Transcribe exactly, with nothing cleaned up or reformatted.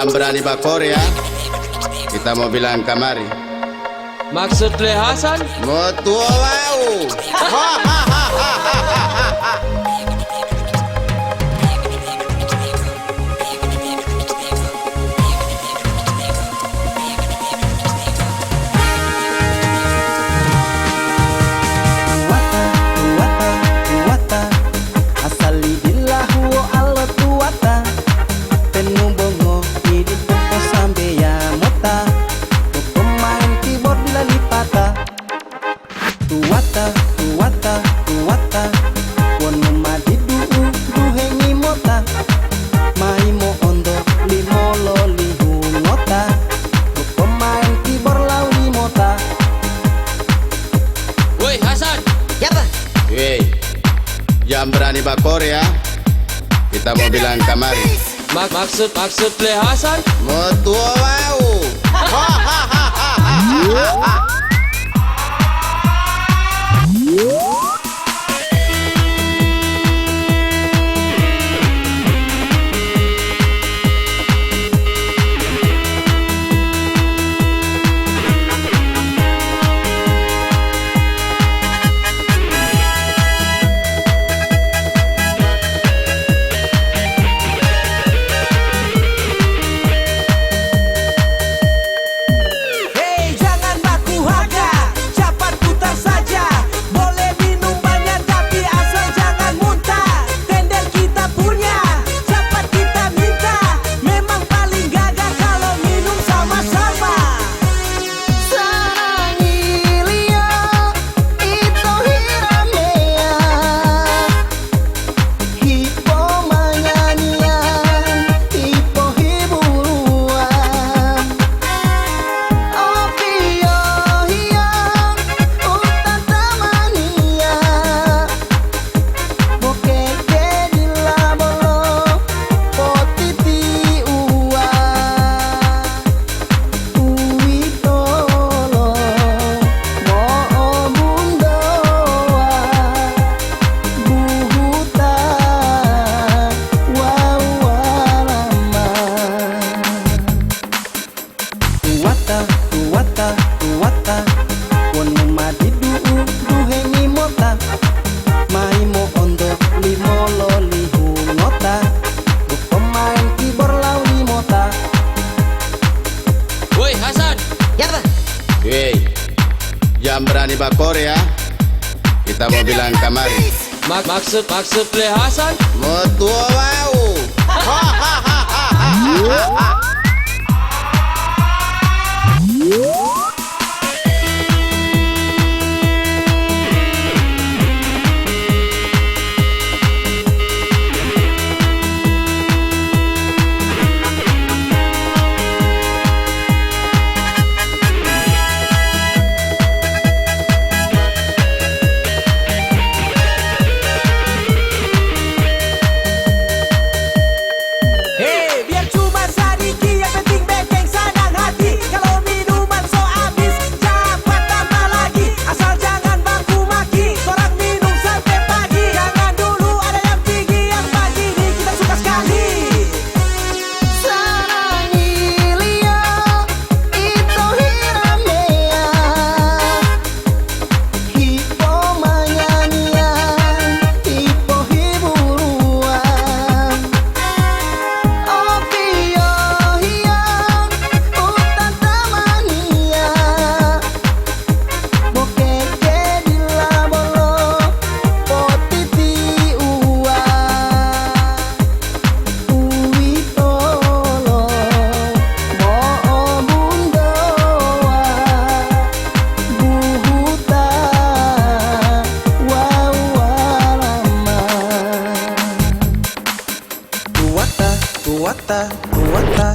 Berani bakore ya, kita mau bilang kamari. Maksud le Hasan? Motuo wau. Tuwata, tuwata, tuwata, asali dila huo alo tuwata. Tenu bongo idi popo sambeya mota, popo main keyboard dila lipata. Tuwata, tuwata, tuwata, wonu ma didu'u duhengi mota, mayi mo'onto limololihu ngota, popo main keyboard lauli mota. Woi, Hasan! Yapa? Hei, jangan berani bakore ya. Kita mau bilang kamari. Mak-, maksud, maksud le Hasan? Motuo wau. Hei, jangan baku haga, cepat putar saja. Boleh minum banyak, tapi asal jangan muntah. Tender kita punya, cepat kita minta. Memang paling gagah kalau minum sama-sama. Sarangiliyo ito hirameya. Hipomangaliya, hipohibuluwa. Opiyohiya, utatamaniya. Bokeke dila bolo potitiuwa. Uwitolo mo'obuntowa, buhuta wawu walama. Tuwata, tuwata, tuwata, wonu ma didu'u duhengi mota, mayi mo'onto limololihu ngota, popo main keyboard lauli mota. Woi, Hasan! Yapa? Hei, jangan berani bakore ya. Kita mau bilang kamari. Mak-, maksud, maksud le Hasan? Motuo wau. Hei, biar cuma sadiki, yang penting bekeng sanang hati. Kalau minuman so habis, cepat tambah lagi. Asal jangan baku maki, korang minum sampai pagi. Jangan dulu ada yang tinggi, yang pagi ini kita suka sekali. Sarangiliyo ito hirameya. Hipomanyanyiya, hipohibuluwa, opiyohiya, utatamaniya, bokeke dila bolo potitiuwa. Uwitolo mo'obuntowa, buhuta wawu walama. Tuwata, tuwata, tuwata.